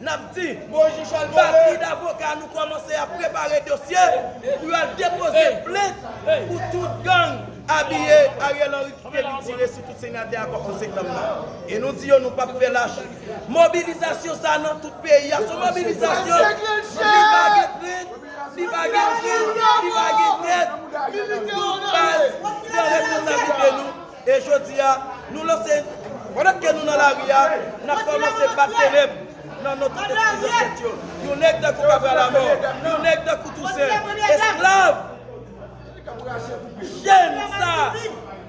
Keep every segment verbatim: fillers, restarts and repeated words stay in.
N ap di, batri davoka nou kòmanse ap prepare dosye pou y al depoze plent pou tout gang abiye Ariel Henry ki te ritire sou tout senatè a kòk an septanm nan. E nou di yo nou p ap fè lach. Mobilizasyon sa nan tout peyi a, se yon mobilizasyon, li pa gen plent, li pa gen gang, li pa gen tèt, tout baz pran responsablite nou. E jodi a, nou lanse, pandan ke nou nan lari a, n ap kòmanse bat tenèb nan non tout espri zansèt yo. Yon nèg tankou Cabral Amor, yon nèg tankou Tousen, esklav, jèn sa,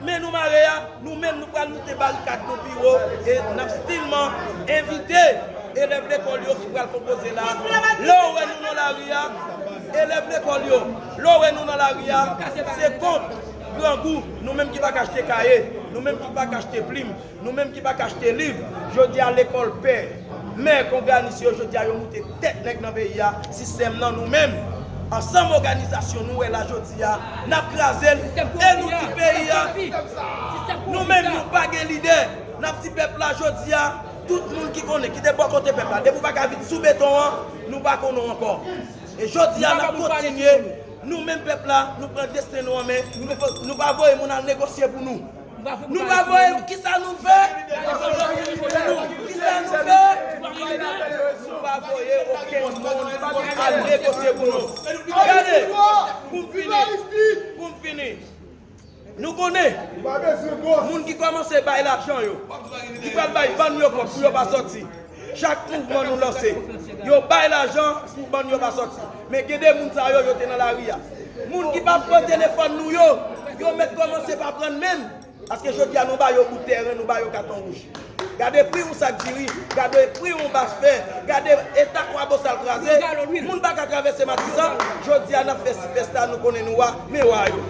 men nou mare a, nou menm nou pral moute barikad nou pi wo, e n ap stilman envite elèv lekòl yo ki pral konpoze la. Lè w wè nou nan lari a, elèv lekòl yo, lè w wè nou nan lari a, se kont grangou, nou menm ki pa ka achte kaye, nou menm ki pa ka achte plim, nou menm ki pa ka achte liv, jodi a lekòl pè. Men konganis yo, jodi a yo moute tèt nèg nan peyi a, sistèm nan nou menm, ansanm òganizasyon nou wè la jodi a, n ap kraze l, e nou di peyi a, nou menm nou pa gen lidè, n ap di pèp la jodi a, tout moun ki konnen, ki te bò kote pèp la, depi w pa ka vin sou beton an, nou pa konnen w ankò. E jodi a, n ap kontinye, nou menm pèp la, nou pran desten nou an men, nou, nou pa voye moun al negosye pou nou. Nou pa voye, kisa nou fè? Kisa nou fè? Nou pa voye okenn moun al negosye pou nou. Gade, pou m fini, pou m fini. Nou konnen, moun ki kòmanse bay lajan yo, ki pral bay bann yo kòb pou yo pa sòti. Chak mouvman nou lanse, yo bay lajan pou bann yo pa sòti. Men gen de moun sa yo, yo te nan lari a. Moun ki pa pran telefòn nou yo, yo mèt kòmanse pa pran menm. Paske jodi a nou ba yo bout tèren, nou ba yo katon wouj. Gade pri yon sak diri, gade pri yon bas fè, gade eta Kwabosal kraze, moun pa ka travèse Matisan, jodi a n ap fè sipèsta, nou konnen nou wa, men wa yo.